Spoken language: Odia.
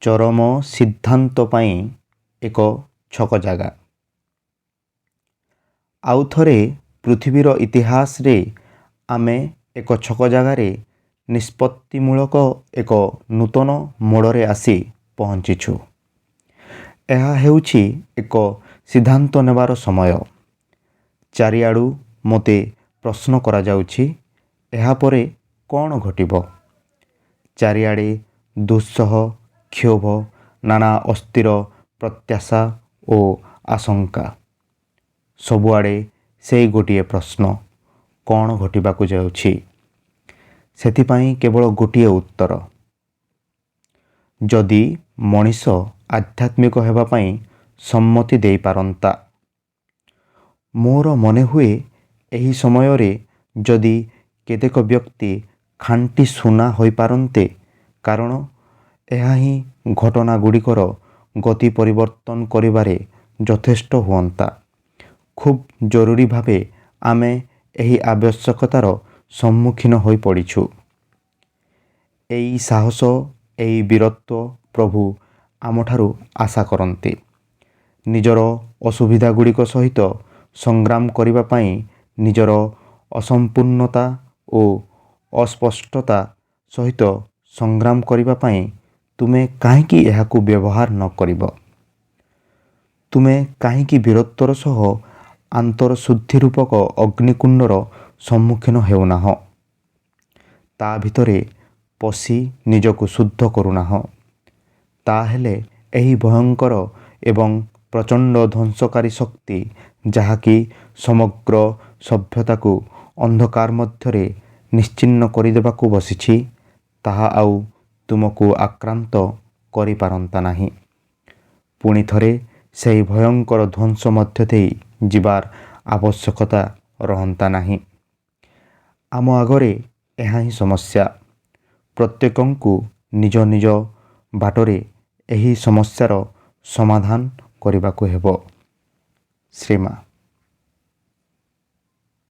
ଚରମ ସିଦ୍ଧାନ୍ତ ପାଇଁ ଏକ ଛକ ଜାଗା। ଆଉ ଥରେ ପୃଥିବୀର ଇତିହାସରେ ଆମେ ଏକ ଛକ ଜାଗାରେ, ନିଷ୍ପତ୍ତିମୂଳକ ଏକ ନୂତନ ମୋଡ଼ରେ ଆସି ପହଞ୍ଚିଛୁ। ଏହା ହେଉଛି ଏକ ସିଦ୍ଧାନ୍ତ ନେବାର ସମୟ। ଚାରିଆଡ଼ୁ ମୋତେ ପ୍ରଶ୍ନ କରାଯାଉଛି, ଏହାପରେ କ'ଣ ଘଟିବ? ଚାରିଆଡ଼େ ଦୁଃସହ କ୍ଷୋଭ, ନାନା ଅସ୍ଥିର ପ୍ରତ୍ୟାଶା ଓ ଆଶଙ୍କା। ସବୁଆଡ଼େ ସେଇ ଗୋଟିଏ ପ୍ରଶ୍ନ, କ'ଣ ଘଟିବାକୁ ଯାଉଛି? ସେଥିପାଇଁ କେବଳ ଗୋଟିଏ ଉତ୍ତର। ଯଦି ମଣିଷ ଆଧ୍ୟାତ୍ମିକ ହେବା ପାଇଁ ସମ୍ମତି ଦେଇପାରନ୍ତା। ମୋର ମନେହୁଏ, ଏହି ସମୟରେ ଯଦି କେତେକ ବ୍ୟକ୍ତି ଖାଣ୍ଟି ସୁନା ହୋଇପାରନ୍ତେ, କାରଣ ଏହା ହିଁ ଘଟଣାଗୁଡ଼ିକର ଗତି ପରିବର୍ତ୍ତନ କରିବାରେ ଯଥେଷ୍ଟ ହୁଅନ୍ତା। ଖୁବ୍ ଜରୁରୀ ଭାବେ ଆମେ ଏହି ଆବଶ୍ୟକତାର ସମ୍ମୁଖୀନ ହୋଇ ପଡ଼ିଛୁ। ଏଇ ସାହସ, ଏଇ ବୀରତ୍ୱ ପ୍ରଭୁ ଆମଠାରୁ ଆଶା କରନ୍ତି। ନିଜର ଅସୁବିଧାଗୁଡ଼ିକ ସହିତ ସଂଗ୍ରାମ କରିବା ପାଇଁ, ନିଜର ଅସମ୍ପୂର୍ଣ୍ଣତା ଓ ଅସ୍ପଷ୍ଟତା ସହିତ ସଂଗ୍ରାମ କରିବା ପାଇଁ ତୁମେ କାହିଁକି ଏହାକୁ ବ୍ୟବହାର ନ କରିବ? ତୁମେ କାହିଁକି ବୀରତ୍ୱର ସହ ଆନ୍ତରଶୁଦ୍ଧି ରୂପକ ଅଗ୍ନିକୁଣ୍ଡର ସମ୍ମୁଖୀନ ହେଉନାହଁ? ତା' ଭିତରେ ପଶି ନିଜକୁ ଶୁଦ୍ଧ କରୁନାହଁ? ତାହେଲେ ଏହି ଭୟଙ୍କର ଏବଂ ପ୍ରଚଣ୍ଡ ଧ୍ୱଂସକାରୀ ଶକ୍ତି, ଯାହାକି ସମଗ୍ର ସଭ୍ୟତାକୁ ଅନ୍ଧକାର ମଧ୍ୟରେ ନିଶ୍ଚିହ୍ନ କରିଦେବାକୁ ବସିଛି, ତାହା ଆଉ ତୁମକୁ ଆକ୍ରାନ୍ତ କରିପାରନ୍ତା ନାହିଁ। ପୁଣି ଥରେ ସେହି ଭୟଙ୍କର ଧ୍ୱଂସ ମଧ୍ୟ ଦେଇ ଯିବାର ଆବଶ୍ୟକତା ରହନ୍ତା ନାହିଁ। ଆମ ଆଗରେ ଏହା ହିଁ ସମସ୍ୟା। ପ୍ରତ୍ୟେକଙ୍କୁ ନିଜ ନିଜ ବାଟରେ ଏହି ସମସ୍ୟାର ସମାଧାନ କରିବାକୁ ହେବ। ଶ୍ରୀମା।